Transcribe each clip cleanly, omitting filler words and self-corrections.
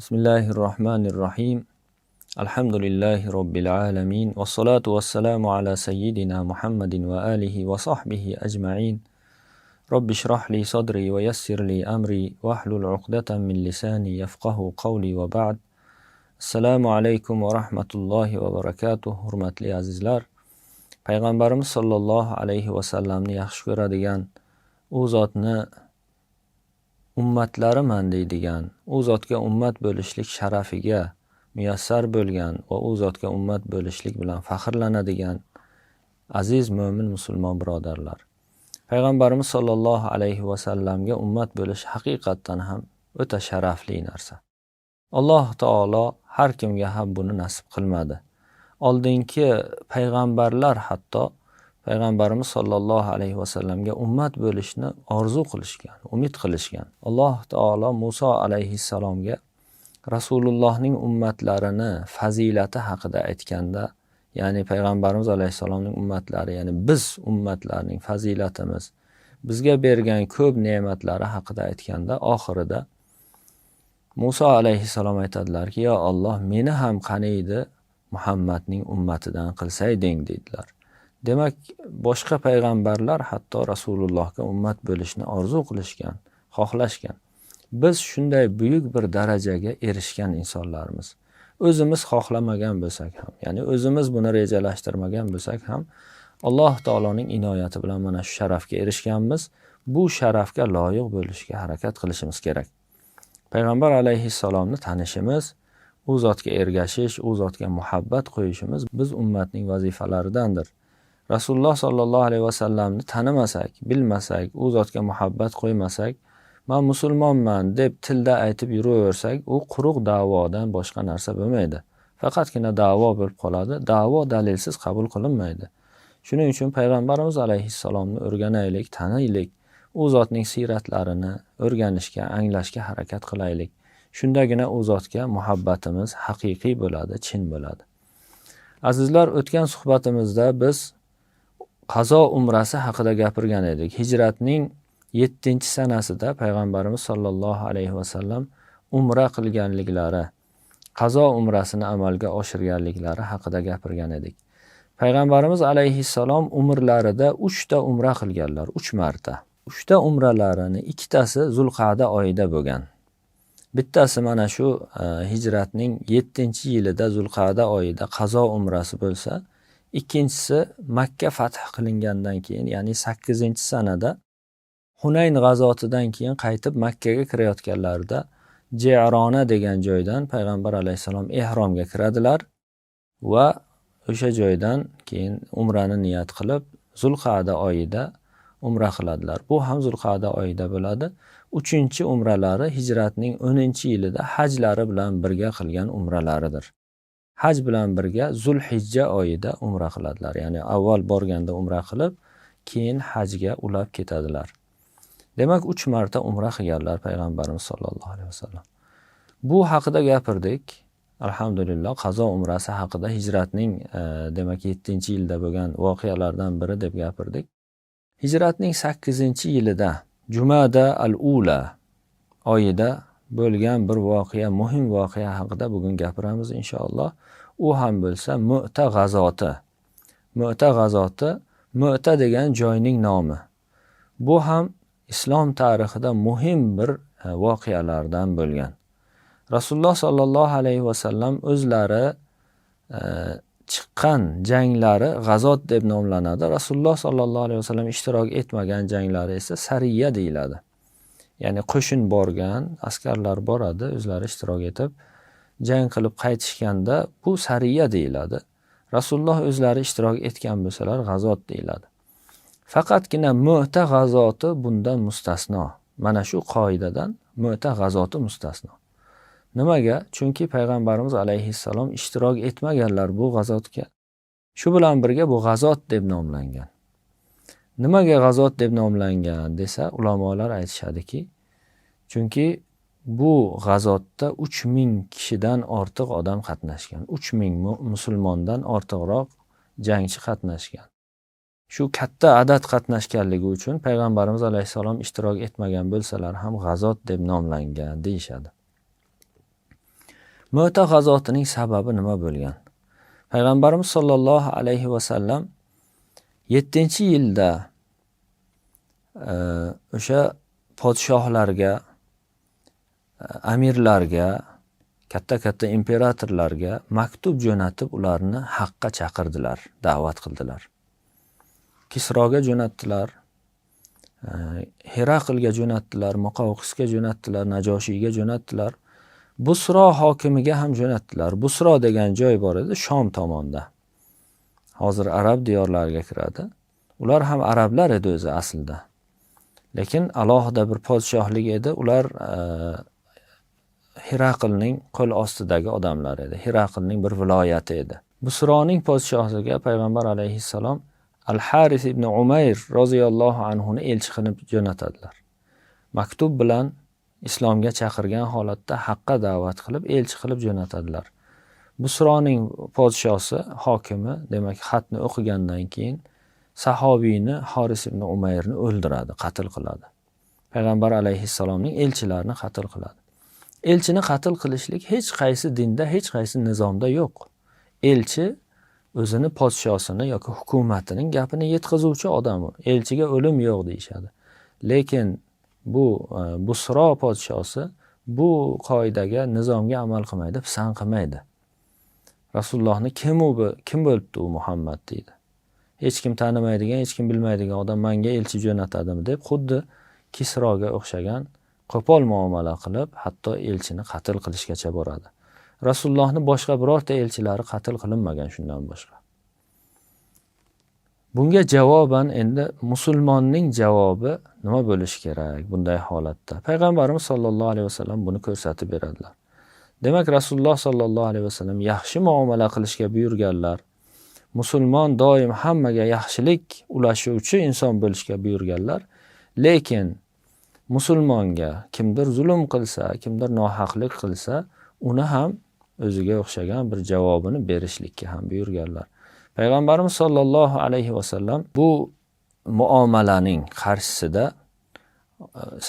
Bismillahir Rohmanir Rohim. Alhamdulillahi robbil alamin va salatu vassalamu ala sayyidina Muhammadin va alihi va sahbihi ajma'in. Robbi shrah li sadri va yassir li amri wahlul 'uqdatan min lisani yafqahu qawli va ba'd. Assalomu alaykum va rahmatullohi va barakatuh. Hurmatli azizlar, Payg'ambarimiz sollallohu alayhi va sallamni yaxshi ko'radigan, u zotni ummatlariman deydigan, u zotga ummat bo'lishlik sharafiga muyassar bo'lgan va u zotga ummat bo'lishlik bilan faxrlanadigan aziz mo'min musulmon birodarlar. Payg'ambarimiz sollallohu alayhi vasallamga ummat bo'lish haqiqatdan ham o'ta sharafli narsa. Alloh taolo har kimga ham buni nasib qilmadi. Oldingi payg'ambarlar hatto Payg'ambarimiz sollallohu alayhi vasallamga ummat bo'lishni orzu qilishgan, umid qilishgan. Alloh taolo Muso alayhissalomga Rasulullohning ummatlarini fazilati haqida aytganda, ya'ni Payg'ambarimiz alayhissalomning ummatlari, ya'ni biz ummatlarning fazilatimiz, bizga bergan ko'p ne'matlari haqida aytganda, oxirida Muso alayhissalom aytadilarki: "Yo Alloh, meni ham qaniydi Muhammadning ummatidan qilsayding", deydilar. Demak, boshqa payg'ambarlar hatto Rasulullohga ummat bo'lishni orzu qilishgan, xohlashgan. Biz shunday buyuk bir darajaga erishgan insonlarmiz. O'zimiz xohlamagan bo'lsak ham, ya'ni o'zimiz buni rejalashtirmagan bo'lsak ham, Alloh taoloning inoyati bilan mana shu sharafga erishganmiz. Bu sharafga loyiq bo'lishga harakat qilishimiz kerak. Payg'ambar alayhissalomni tanishimiz, u zotga ergashish, u zotga muhabbat qo'yishimiz biz ummatning vazifalaridandir. Rasululloh sollallohu alayhi vasallamni tanimasak, bilmasak, u zotga muhabbat qo'ymasak, man musulmonman deb tilda aytib yuraversak, u quruq da'vodan boshqa narsa bo'lmaydi. Faqatgina da'vo bo'lib qoladi. Da'vo dalilsiz qabul qilinmaydi. Shuning uchun Payg'ambarimiz alayhissalomni o'rganaylik, taniylik, u zotning siyratlarini o'rganishga, anglashga harakat qilaylik. Shundagina u zotga muhabbatimiz haqiqiy bo'ladi, chin bo'ladi. Azizlar, o'tgan suhbatimizda biz qazo umrasi haqida gapirgan edik. Hijratning 7-sanasida Payg'ambarimiz sollallohu alayhi vasallam umra qilganliklari, qazo umrasini amalga oshirganliklari haqida gapirgan edik. Payg'ambarimiz alayhissalom umrlarida 3 ta umra qilganlar, 3 marta. 3 ta umralarini ikkitasi Zulqa'da oyida bo'lgan. Bittasi mana shu hijratning 7-yilida Zulqa'da oyida qazo umrasi bo'lsa, ikkinchisi Makka fath qilingandan keyin, ya'ni 8-sanada Hunayn g'azotidan keyin qaytib Makkaga kirayotganlarida Ji'rona degan joydan Payg'ambar alayhissalom ehromga kiradilar va o'sha joydan keyin umrani niyat qilib Zulqa'da oyida umra qiladilar. Bu ham Zulqa'da oyida bo'ladi. 3-umralari hijratning 10-yilida hajlari bilan birga qilgan umralaridir. Haj bilan birga Zulhijja oyida umra qiladilar. Ya'ni avval borganda umra qilib, keyin hajga ulab ketadilar. Demak, 3 marta umra qilganlar Payg'ambarimiz sollallohu alayhi vasallam. Bu haqida gapirdik. Alhamdulillah, qazo umrasi haqida hijratning demak 7-yilda bo'lgan voqealardan biri deb gapirdik. Hijratning 8-yilida Jumada al-Ula oyida bo'lgan bir voqea, muhim voqea haqida bugun gapiramiz inshaalloh. U ham bo'lsa Mu'ta g'azoti. Mu'ta g'azoti, Mu'ta degan joyning nomi. Bu ham islom tarixida muhim bir voqealardan bo'lgan. Rasululloh sollallohu alayhi vasallam o'zlari chiqqan janglari g'azot deb nomlanadi. Rasululloh sollallohu alayhi vasallam ishtirok etmagan janglari esa sariya deyiladi. Ya'ni qo'shin borgan, askarlar boradi, o'zlari ishtirok etib, jang qilib qaytishganda bu sariya deyiladi. Rasululloh o'zlari ishtirok etgan bo'lsalar g'azot deyiladi. Faqatgina Mu'ta g'azoti bundan mustasno. Mana shu qoidadan Mu'ta g'azoti mustasno. Nimaga? Chunki Payg'ambarimiz alayhissalom ishtirok etmaganlar bu g'azotga. Shu bilan birga bu g'azot deb nomlangan. Nimaga g'azot deb nomlangan desa, ulamolar aytishadiki, chunki bu g'azotda 3000 kishidan ortiq odam qatnashgan. 3000 musulmondan ortiqroq jangchi qatnashgan. Shu katta adad qatnashganligi uchun Payg'ambarimiz alayhissalom ishtirok etmagan bo'lsalar ham g'azot deb nomlangan deyishadi. Mu'ta g'azotining sababi nima bo'lgan? Payg'ambarimiz sollallohu alayhi vasallam 7-yilda o'sha podshohlarga, amirlarga, katta-katta imperatorlarga maktub jo'natib, ularni haqqa chaqirdilar, da'vat qildilar. Kisroga jo'natdilar, Heraqlga jo'natdilar, Muqawqisga jo'natdilar, Najoshiyga jo'natdilar. Busro hokimiga ham jo'natdilar. Busro degan joy bor edi, Shom tomonda. Hozir arab diyorlariga kiradi. Ular ham arablar edi o'zi aslida. Lekin alohida bir podshohlik edi. Ular Heraqlning qo'l ostidagi odamlar edi. Heraqlning bir viloyati edi. Busroning podshohiga payg'ambar alayhissalom Al-Haris ibn Umayr roziyallohu anhuni elchi qilib jo'natadilar. Maktub bilan islomga chaqirgan holatda haqqa da'vat qilib, elchi qilib jo'natadilar. Busroning podshosi, hokimi, demak, xatni o'qigandan keyin sahobiyni Haris ibn Umayrni o'ldiradi, qatl qiladi. Payg'ambar alayhissalomning elchilarini qatl qiladi. Elchini qatl qilishlik hech qaysi dinda, hech qaysi nizomda yo'q. Elchi o'zini podshosini yoki hukumatining gapini yetkazuvchi odam u. Elchiga o'lim yo'q deyishadi. Lekin bu Busro podshosi bu qoidaga, nizomga amal qilmaydi, pisand qilmaydi. Rasulullohni kim u, kim bo'libdi u Muhammad deydi. Hech kim tanimaydigan, hech kim bilmaydigan odam menga elchi jo'natadimi deb xuddi Kisroga o'xshagan qo'pol muomala qilib, hatto elchini qatl qilishgacha boradi. Rasulullohni boshqa birorta elchilari qatl qilinmagan shundan boshqa. Bunga javoban endi musulmonning javobi nima bo'lishi kerak bunday holatda? Payg'ambarimiz sollallohu alayhi vasallam buni ko'rsatib beradilar. Demak, Rasululloh sollallohu alayhi vasallam yaxshi muomala qilishga buyurganlar. Musulmon doim hammaga yaxshilik ulashuvchi inson bo'lishga buyurganlar. Lekin musulmonga kimdir zulm qilsa, kimdir nohaqlik qilsa, uni ham o'ziga o'xshagan bir javobini berishlikka ham buyurganlar. Payg'ambarimiz sollallohu alayhi vasallam bu muomalaning qarshisida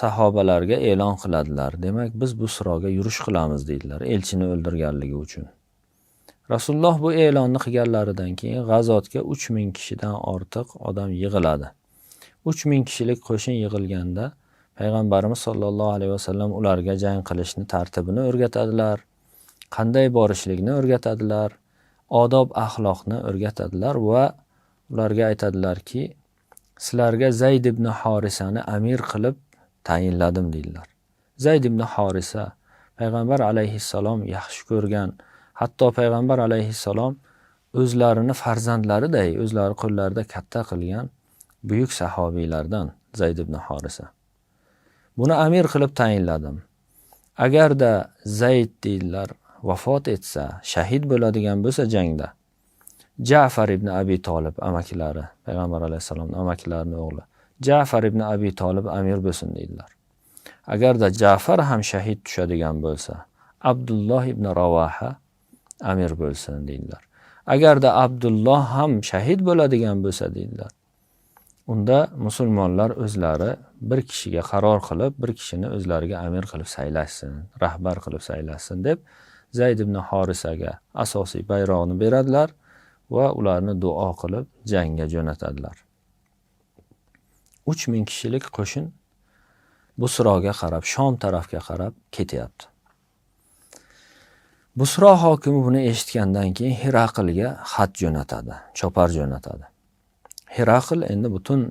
sahobalarga e'lon qiladilar. Demak, biz Busroga yurish qilamiz deydilar, elchini o'ldirganligi uchun. Rasululloh bu e'lonni qilganlaridan keyin g'azotga 3000 kishidan ortiq odam yig'iladi. 3000 kishilik qo'shin yig'ilganda Payg'ambarimiz sollallohu alayhi vasallam ularga jang qilishni tartibini o'rgatadilar, qanday borishlikni o'rgatadilar, odob axloqni o'rgatadilar va ularga aytadilarki, sizlarga Zayd ibn Horisani amir qilib tayinladim deydilar. Zayd ibn Horisa payg'ambar alayhissalom yaxshi ko'rgan, hatto payg'ambar alayhissalom o'zlarini farzandlariday o'zlari qo'llarida katta qilgan buyuk sahobiylardan Zayd ibn Horisa. Buni amir qilib tayinladim. Agarda Zayd deydilar vafot etsa, shahid bo'ladigan bo'lsa jangda, Ja'far ibn Abi Tolib amakilari, payg'ambar alayhissalomning amakilarini o'g'li Ja'far ibn Abi Tolib amir bo'lsin deydilar. Agarda Ja'far ham shahid tushadigan bo'lsa, Abdulloh ibn Ravaha amir bo'lsin deydilar. Agarda Abdulloh ham shahid bo'ladigan bo'lsa deydilar, unda musulmonlar o'zlari bir kishiga qaror qilib, bir kishini o'zlariga amir qilib saylashsin, rahbar qilib saylashsin deb Zayd ibn Horisaga asosiy bayroqni beradilar va ularni duo qilib jangga jo'natadilar. 3000 kishilik qo'shin Busroga qarab, Shom tarafga qarab ketyapti. Busro hokimi buni eshitgandan keyin Heraqlga xat jo'natadi, chopar jo'natadi. Heraql endi butun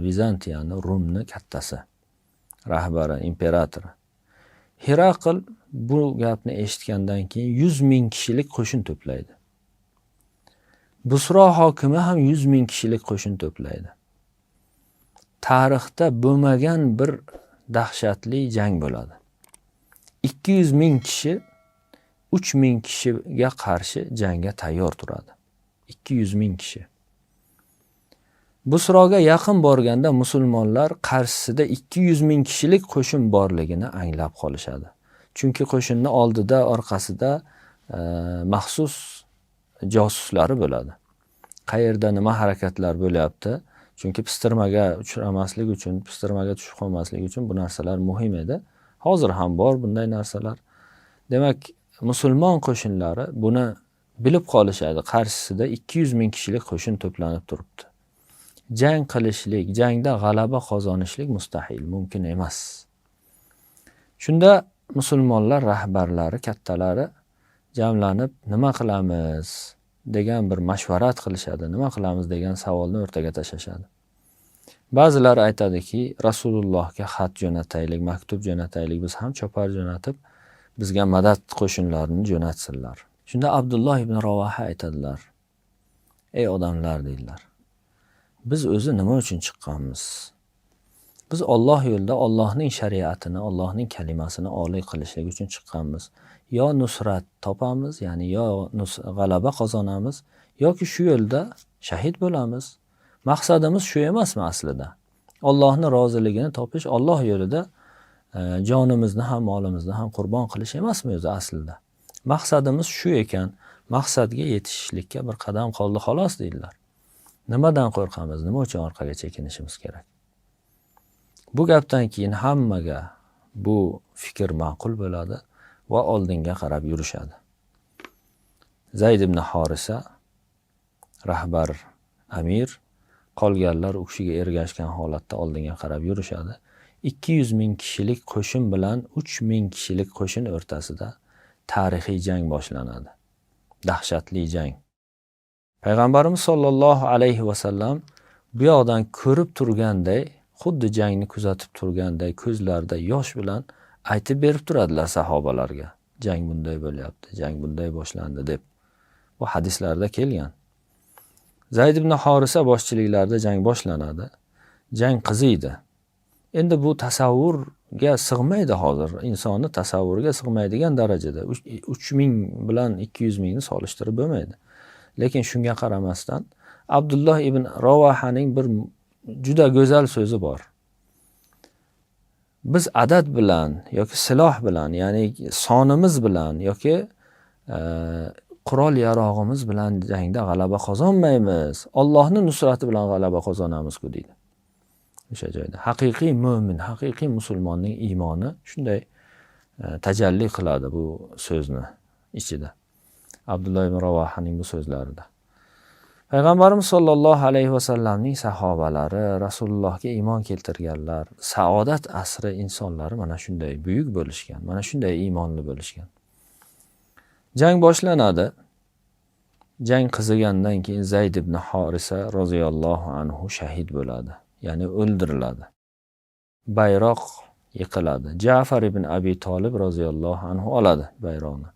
Vizantiyani, Rumni kattasi, rahbari, imperatori. Heraql bu gapni eshitgandan keyin 100 ming kishilik qo'shin to'playdi. Busro hokimi ham 100 ming kishilik qo'shin to'playdi. Tarixda bo'lmagan bir dahshatli jang bo'ladi. 200 ming kishi 3 ming kishiga qarshi jangga tayyor turadi. 200 ming kishi. Busroga yaqin borganda musulmonlar qarshisida 200 ming kishilik qo'shin borligini anglab qolishadi. Chunki qo'shinni oldida, orqasida maxsus josuslari bo'ladi. Qayerda nima harakatlar bo'lyapti? Chunki pistirmaga uchramaslik uchun, pistirmaga tushib qolmaslik uchun bu narsalar muhim edi. Hozir ham bor bunday narsalar. Demak, Musulmon qo'shinlari buni bilib qolishadi. Qarshisida 200 ming kishilik qo'shin to'planib turibdi. Jang qilishlik, jangda g'alaba qozonishlik mustahil, mumkin emas. Shunda musulmonlar rahbarlari, kattalari jamlanib, nima qilamiz degan bir mashvarat qilishadi, nima qilamiz degan savolni o'rtaga tashlashadi. Ba'zilar aytadiki, Rasulullohga xat jo'nataylik, maktub jo'nataylik, biz ham chopar jo'natib, bizga madad qo'shinlarini jo'natsinlar. Shunda Abdulloh ibn Ravoha aytadilar: "Ey odamlar, deydilar. Biz o'zi nima uchun chiqqanmiz? Biz Alloh yo'lida Allohning shariatini, Allohning kalimasini oliy qilishlik uchun chiqqanmiz. Yo nusrat topamiz, ya'ni yo g'alaba qozonamiz, yoki shu yo'lda shahid bo'lamiz. Maqsadimiz shu emasmi aslida? Allohning roziligini topish, Alloh yo'lida jonimizni ham, molimizni ham qurbon qilish emasmi o'zi aslida? Maqsadimiz shu ekan, maqsadga yetishishlikka bir qadam qoldi xolos, deydilar. Nimadan qo'rqamiz? Nima uchun orqaga chekinishimiz kerak?" Bu gapdan keyin hammaga bu fikr ma'qul bo'ladi va oldinga qarab yurishadi. Zayd ibn Horisa rahbar, amir, qolganlar u kishiga ergashgan holatda oldinga qarab yurishadi. 200 ming kishilik qo'shin bilan 3 ming kishilik qo'shin o'rtasida tarixiy jang boshlanadi. Dahshatli jang. Payg'ambarimiz sollallohu alayhi vasallam bu yoqdan ko'rib turganday, xuddi jangni kuzatib turganday ko'zlarida yosh bilan aytib berib turadilar sahobalarga. Jang bunday bo'lyapti, jang bunday boshlandi deb. Bu hadislarda kelgan. Zayd ibn Horisa boshchiliklarida jang boshlanadi. Jang qiziydi. Endi bu tasavvurga sig'maydi hozir. Insonni tasavvuriga sig'maydigan darajada 3000 bilan 200 mingni solishtirib bo'lmaydi. Lekin shunga qaramasdan Abdulloh ibn Ravohaning bir juda go'zal so'zi bor. Biz adad bilan yoki siloh bilan, ya'ni sonimiz bilan yoki qurol yarog'imiz bilan jangda g'alaba qozonmaymiz. Allohning nusrati bilan g'alaba qozonamiz-ku, deydi. O'sha joyda haqiqiy mo'min, haqiqiy musulmonning iymoni shunday tajalli qiladi bu so'zni ichida. Abdulloh ibn Ravohaning bu so'zlarida. Payg'ambarimiz sollallohu alayhi vasallamning sahobalari, Rasulullohga iymon keltirganlar, saodat asri insonlari mana shunday buyuk bo'lishgan, mana shunday iymonli bo'lishgan. Jang boshlanadi. Jang qizigandan keyin Zayd ibn Horisa roziyallohu anhu shahid bo'ladi, ya'ni o'ldiriladi. Bayroq yiqiladi. Ja'far ibn Abi Tolib roziyallohu anhu oladi bayroqni.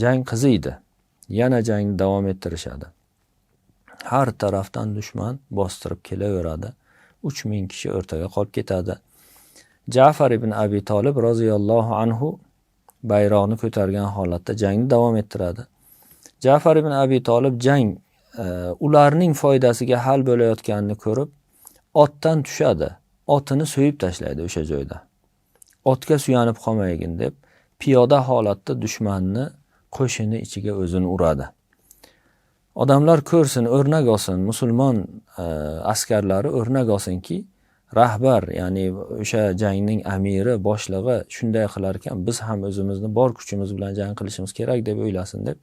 Jang qiziydi. Yana jangni davom ettirishadi. Har tarafdan dushman bostirib kelaveradi. 3000 kishi o'rtaga qolib ketadi. Ja'far ibn Abi Tolib roziyallohu anhu bayroqni ko'targan holatda jangni davom ettiradi. Ja'far ibn Abi Tolib jang ularning foydasiga hal bo'layotganini ko'rib, otdan tushadi. Otini so'yib tashlaydi o'sha joyda. Otga suyanib qolmaygin deb piyoda holatda dushmanni qo'shini ichiga o'zini uradi. Odamlar ko'rsin, o'rnak olsin, musulmon askarlari o'rnak olsinki, rahbar, ya'ni o'sha jangning amiri, boshlig'i shunday qilar ekan, biz ham o'zimizni bor kuchimiz bilan jang qilishimiz kerak deb o'ylasin deb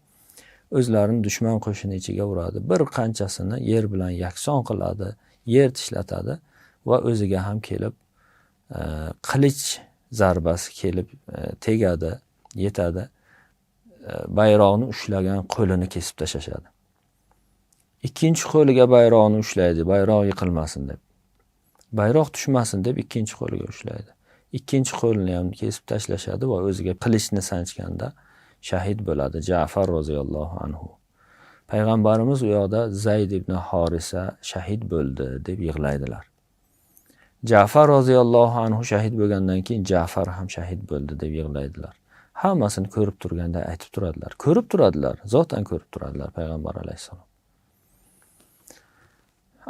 o'zlarini dushman qo'shini ichiga uradi. Bir qanchasini yer bilan yakson qiladi, yer tishlatadi va o'ziga ham kelib qilich zarbasi kelib tegadi, yetadi. Bayroqni ushlagan qo'lini kesib tashlashadi. Ikkinchi qo'liga bayroqni ushlaydi, bayroq yiqilmasin deb. Bayroq tushmasin deb ikkinchi qo'liga ushlaydi. Ikkinchi qo'lini ham kesib tashlashadi va o'ziga qilichni sanchganda shahid bo'ladi Ja'far roziyallohu anhu. Payg'ambarimiz u yoqda Zayd ibn Horisa shahid bo'ldi deb yig'laydilar. Ja'far roziyallohu anhu shahid bo'lgandan keyin Ja'far ham shahid bo'ldi deb yig'laydilar. Hammasini ko'rib turganda aytib turadilar. Ko'rib turadilar, zotan ko'rib turadilar payg'ambar alayhissalom.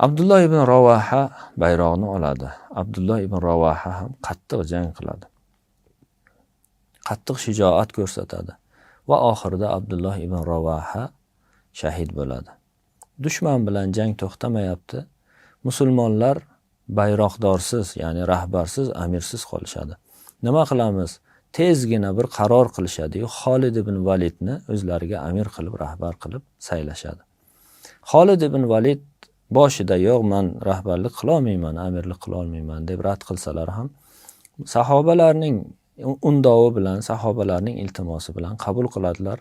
Abdulloh ibn Ravoha bayroqni oladi. Abdulloh ibn Ravoha ham qattiq jang qiladi. Qattiq shijoat ko'rsatadi va oxirida Abdulloh ibn Ravoha shahid bo'ladi. Dushman bilan jang to'xtamayapti. Musulmonlar bayroqdorsiz, ya'ni rahbarsiz, amirsiz qolishadi. Nima qilamiz? Tezgina bir qaror qilishadi-yu, Xolid ibn Validni o'zlariga amir qilib, rahbar qilib saylashadi. Xolid ibn Valid boshida yo'q, men rahbarlik qila olmayman, amirlik qila olmayman deb rad qilsalar ham, sahobalarning undovi bilan, sahobalarning iltimosi bilan qabul qiladilar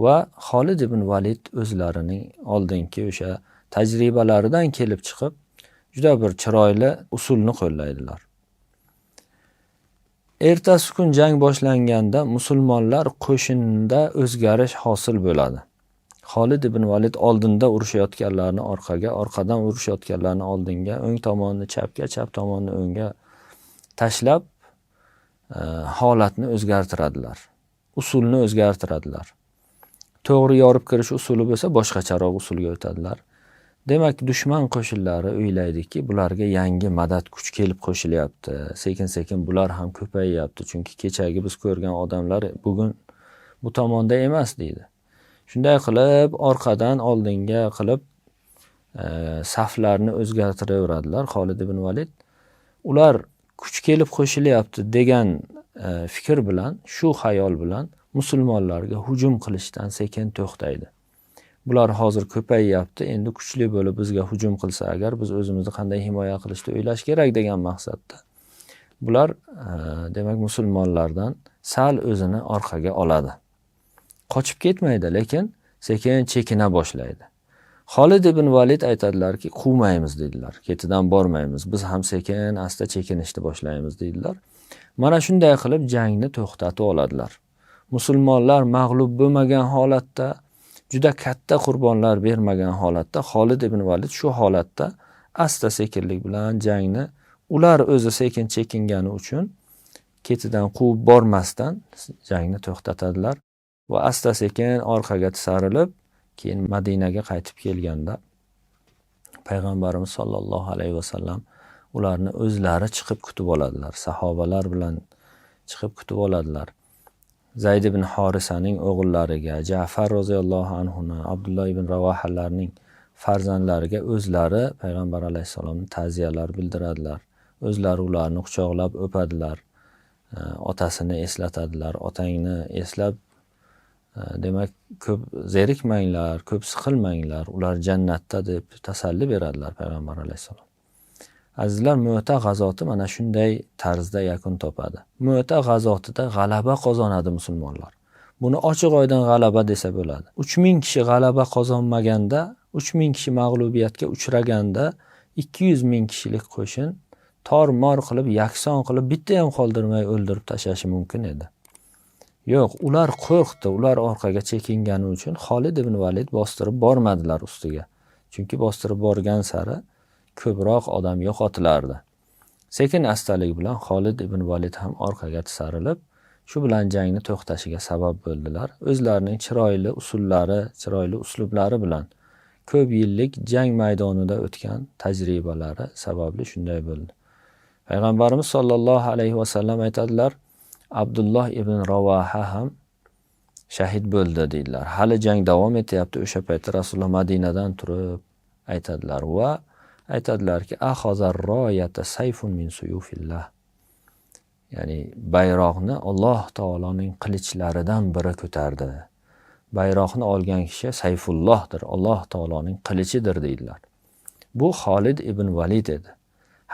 va Xolid ibn Valid o'zlarining oldingi o'sha tajribalaridan kelib chiqib juda bir chiroyli usulni qo'llaydilar. Ertasi kun jang boshlanganda musulmonlar qo'shinda o'zgarish hosil bo'ladi. Xolid ibn Valid oldinda urushayotganlarni orqaga, orqadan urushayotganlarni oldinga, o'ng tomonni chapga, chap tomonni o'ngga tashlab holatni o'zgartiradilar. Usulni o'zgartiradilar. To'g'ri yorib kirish usuli bo'lsa, boshqacharoq usulga o'tadilar. Demak, dushman qo'shinlari o'ylaydiki, bularga yangi madad kuch kelib qo'shilyapti. Sekin-sekin bular ham ko'payyapti, chunki kechagi biz ko'rgan odamlar bugun bu tomonda emas deydi. Shunday qilib, orqadan oldinga qilib saflarni o'zgartiraveradilar Xolid ibn Valid. Ular kuch kelib qo'shilyapti degan fikr bilan, shu xayol bilan musulmonlarga hujum qilishdan sekin to'xtaydi. Bular hozir ko'payyapti, endi kuchli bo'lib bizga hujum qilsa agar, biz o'zimizni qanday himoya qilishni o'ylash kerak degan maqsadda. Bular demak musulmonlardan sal o'zini orqaga oladi. Qochib ketmaydi, lekin sekin chekina boshlaydi. Xolid ibn Valid aytadilarki, quvmaymiz dedilar, ketidan bormaymiz, biz ham sekin asta chekinishni boshlaymiz deydilar. Mana shunday qilib jangni to'xtatib oladilar. Musulmonlar mag'lub bo'lmagan holatda, juda katta qurbonlar bermagan holatda Xolid ibn Valid shu holatda asta sekinlik bilan jangni ular o'zi sekin chekingani uchun ketidan quvib bormasdan jangni to'xtatadilar va asta sekin orqaga tisarilib, keyin Madinaga qaytib kelganda Payg'ambarimiz sollallohu alayhi vasallam ularni o'zlari chiqib kutib oladilar. Sahobalar bilan chiqib kutib oladilar. Zayd ibn Horisaning o'g'illariga, Ja'far roziyallohu anhuni, Abdulloh ibn Ravohalarning farzandlariga o'zlari Payg'ambar alayhissalomni ta'ziyalar bildiradilar. O'zlari ularni quchoqlab o'padilar. Otasini eslatadilar. Otangni eslab, demak, ko'p zerikmanglar, ko'p siqilmanglar, ular jannatda deb tasalli beradilar Payg'ambar alayhissalom. Azizlar, Mu'ta g'azoti mana shunday tarzda yakun topadi. Mu'ta g'azotida g'alaba qozonadi musulmonlar. Buni ochiq oydin g'alaba desa bo'ladi. 3000 kishi g'alaba qozonmaganda, 3000 kishi mag'lubiyatga uchraganda 200 ming kishilik qo'shin tor-mor qilib, yakson qilib, bitta ham qoldirmay o'ldirib tashlashi mumkin edi. Yo'q, ular qo'rqdi, ular orqaga chekingani uchun Xolid ibn Valid bostirib bormadilar ustiga. Chunki bostirib borgan sari ko'proq odam yo'qotilardi. Sekin astalik bilan Xolid ibn Valid ham orqaga tisarilib, shu bilan jangni to'xtashiga sabab bo'ldilar. O'zlarining chiroyli usullari, chiroyli uslublari bilan ko'p yillik jang maydonida o'tgan tajribalari sababli shunday bo'ldi. Payg'ambarimiz sollallohu alayhi vasallam aytadilar, Abdulloh ibn Ravoha ham shahid bo'ldi deydilar. Hali jang davom etyapti. O'sha paytda Rasululloh Madinadan turib aytadilar va aytadilarki, axazar royata sayfun min suyufillah. Ya'ni bayroqni Alloh taoloning qilichlaridan biri ko'tardi. Bayroqni olgan kishi Sayfullohdir, Alloh taoloning qilichidir deydilar. Bu Xolid ibn Valid edi.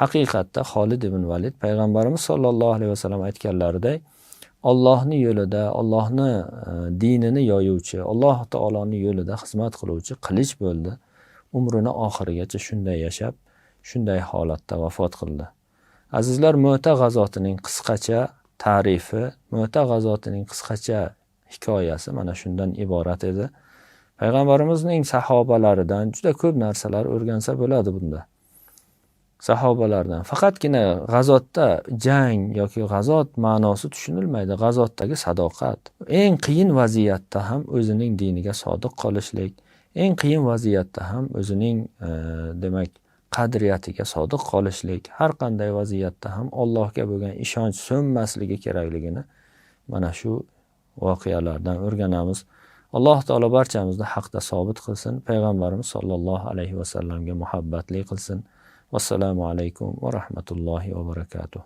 Haqiqatda Xolid ibn Valid Payg'ambarimiz sollallohu alayhi vasallam aytganlaridek, Allohning yo'lida, Allohni dinini yoyuvchi, Alloh taoloning yo'lida xizmat qiluvchi qilich bo'ldi. Umrini oxirigacha shunday yashab, shunday holatda vafot qildi. Azizlar, Mu'ta g'azotining qisqacha ta'rifi, Mu'ta g'azotining qisqacha hikoyasi mana shundan iborat edi. Payg'ambarimizning sahobalaridan juda ko'p narsalar o'rgansa bo'ladi bunda. Sahobalardan faqatgina g'azotda jang yoki g'azot ma'nosi tushunilmaydi. G'azotdagi sadoqat, eng qiyin vaziyatda ham o'zining diniga sodiq qolishlik, eng qiyin vaziyatda ham o'zining demak qadriyatiga sodiq qolishlik, har qanday vaziyatda ham Allohga bo'lgan ishonch so'nmasligi kerakligini mana shu voqealardan o'rganamiz. Alloh taolo barchamizni haqda sobit qilsin, Payg'ambarimiz sollallohu alayhi vasallamga muhabbatli qilsin. Vassalomu alaykum va rahmatullohi va barakatuh.